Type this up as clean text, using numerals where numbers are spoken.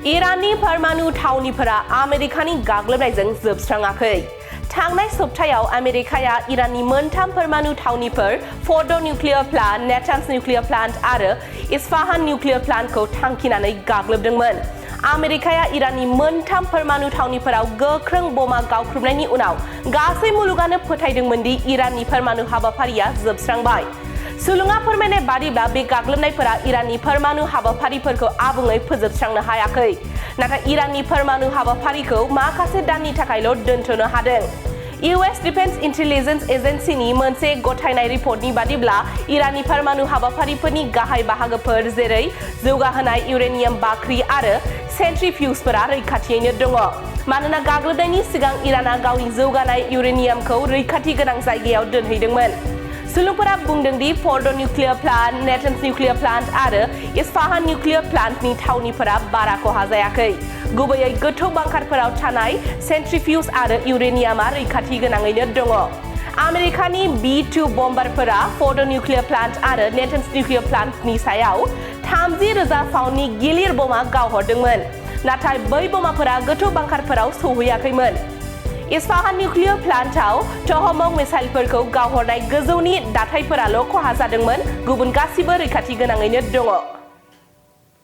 इराननि परमाणु थावनिफोरा आमेरिकानि गाग्लोबनायजों जोबस्राङाखै। थांनाय सप्तायाव आमेरिकाया इराननि मोनथाम परमाणु थावनिफोर फर्डो निउक्लियर प्लान्ट, नेटान्स निउक्लियर प्लान्ट आरो इस्फाहान निउक्लियर प्लान्टखौ थांखिनानै गाग्लोबदोंमोन। आमेरिकाया इराननि मोनथाम परमाणु थावनिफोराव गोख्रों बमा गावख्रुबनायनि उनाव गासै मुलुगानो फोथायदोंमोन दि इराननि परमाणु हाबाफारिया जोबस्रांबाय। सुलुङा फोरमायनाय बादिब्ला बे गाग्लोबनायफोरा इराननि परमाणु हाबाफारिफोरखौ आबुङै फोजोबस्रांनो हायाखै, नाथाय इराननि परमाणु हाबाफारिखौ माखासे दाननि थाखायल' दोनथ'नो हादों। इउएस डिफेन्स इन्टेलिजेन्स एजेन्सिनि मोनसे गथायनाय रिपर्टनि बादिब्ला इराननि परमाणु हाबाफारिफोरनि गाहाय बाहागोफोर जेरै जौगाहोनाय इउरेनियाम बाख्रि आरो सेन्ट्रिफ्युजफोरा रैखाथियैनो दङ, मानोना गाग्लोबनायनि सिगां इरानआ गावनि जौगानाय इउरेनियामखौ रैखाथि गोनां जायगायाव दोनहैदोंमोन। सुलुंफोरा बुंदों दि फर्डो निउक्लियर प्लान्ट, नेटान्स निउक्लियर प्लान्ट आरो इस्फाहान निउक्लियर प्लान्टनि थावनिफोरा बारा खहा जायाखै। गुबैयै गोथौ बांकारफोराव थानाय सेन्ट्रिफ्युज आरो इउरेनियामआ रैखाथि गोनाङैनो दङ। आमेरिकानि B-2 बम्बारफोरा फर्डो निउक्लियर प्लान्ट आरो नेटान्स निउक्लियर प्लान्टनि सायाव 30,000 पाउन्डनि गिलिर बमा गावहरदोंमोन, नाथाय बै बमाफोरा गोथौ बांकारफोराव सौहैयाखैमोन। इस्फाहान निउक्लियर प्लान्टआव टहमक मिसाइलफोरखौ गावहरनाय गोजौनि दाथायफोराल' खहा जादोंमोन, गुबुन गासिबो रैखाथि गोनाङैनो दङ।